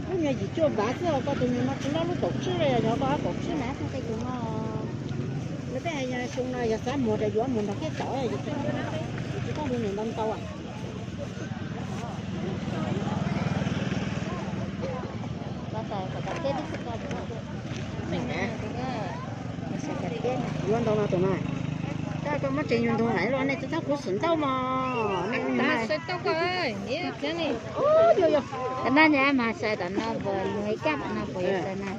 Lub nyuag yim cuaj vav xwb, koj tus niag no tsis loj lub kaum tsib li, yog koj ob kaum tsib na, tej tus no. Lawv peb hais xyoo no yog xav muag ces yuav muag nrog keb tom, yus tsis tau li niam ntau ntau. Yuav ntau no tus no. Tab koj muab tsev nyuag ntug lawm los nej tsis txhob khuv xim ntau mog. Koj nab nyab mas xaws tom no puas luag ib kab tom no puas yog xaws na?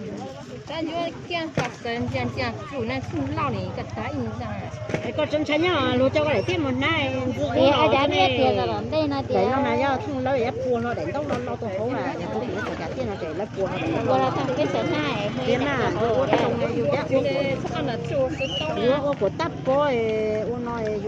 Koj tseem ntshai nyob luag coj koj daim tiab mus hnab ntxwg ua tias ntej no tias no mas yog thooj lawv yuav puag hlo daim ntaub no no tus hauv na, yog tus txiv xav kav tiaj no ces lawv puag hlo daim ntaub no. Tiab na, ua tau yus yuav ua kuam tab pob ua no yus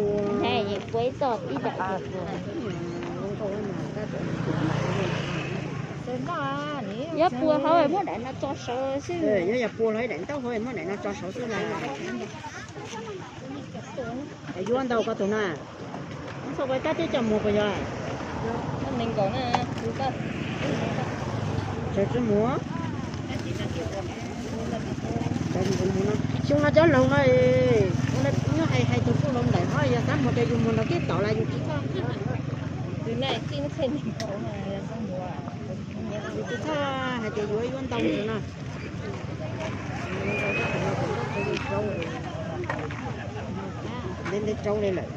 Yuav puag hauv muab daim no tso saud xwb. Yuav yog puag hauv daim ntaub hauv muab daim no tso saud xwb na. Yuav ntau koj tus na. Txhob ua kab tib co muag puas yog? Tsis muag. Xyoo no cov laus no nyob hais hais tus tub laus ntawm hov yog xav muag ces yus muag nrog keb tom las yus tsis txhob, yus tsis txhob hais tias yuav yuav ntau ntawd no. Ntev ntev rau li lawm.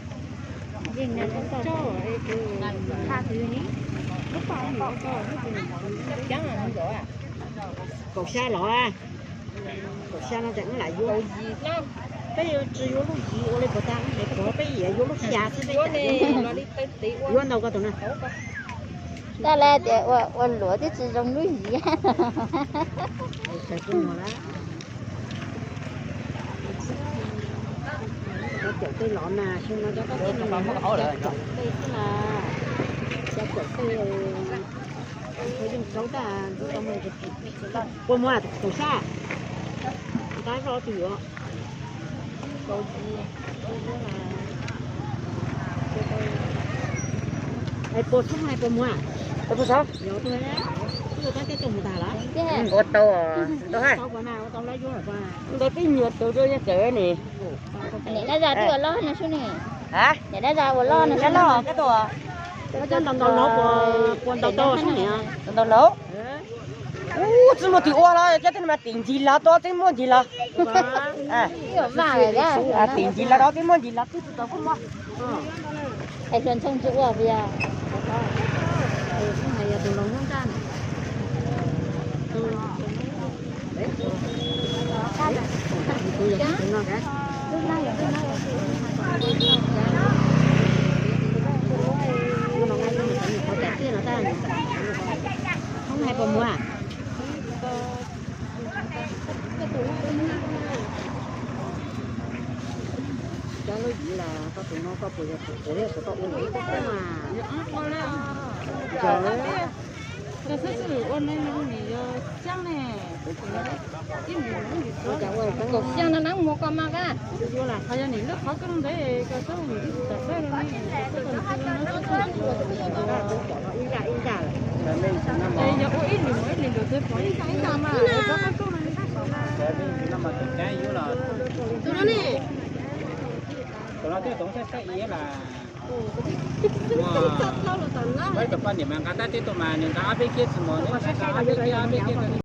Kaum xya los? Kaum xya no ces wb lam yuav. Peb yuav tsis yuav lub yim ua li puas tag, peb yuav yuav lub xya xwb peb. Yuav ntau koj tus na. Tab lawv tias ua luam twb tsis zoo lub yim. Cov caum tej los mas xyoo no cov tab tej no cov caum tej xwb na. Cov caum tej, yoog tsaub tag ntxub tau mus. Puas muag kaum xya? Ntab zoj twg yuav? Puas txhob hais puas muag? Ua tau, ntawd peb nyuam tus rau yeej txawv ni. Niam dab zag twb ua loj no sub ni. Niam dab zag ua loj no sub. Cov ntau ntau laus puas ntau tau sub ni? Ntau laus. Ub, tsis muaj twg ua los cov tej no mas tim ncig los tau twb muaj ncig los. Tim ncig los tau twb muaj ncig los twb tsis tau kub muaj. Es xyoo ntxhoo tsis ua puas yog? Hoob hais puas muag? Cov lub yim los koj tus no koj puas yog tus puas yog koj ua lawm ib tug xwb mas. Kaum xya no neeb muag koj mas. Ho yog nim lub qhov koj ntawd koj txhob ua ntawd. Yog ua ib lwm mus ib lwm ntawd twb pom ib ncaj ib ncaj mas. Tus no ne. Tus no twb toov saib saib ib las. Peb cov poj niam mas nqa tab tib tug mas nws nqa ob peb kiab tsis mus, nws nqa ob peb kiab ob peb kiab.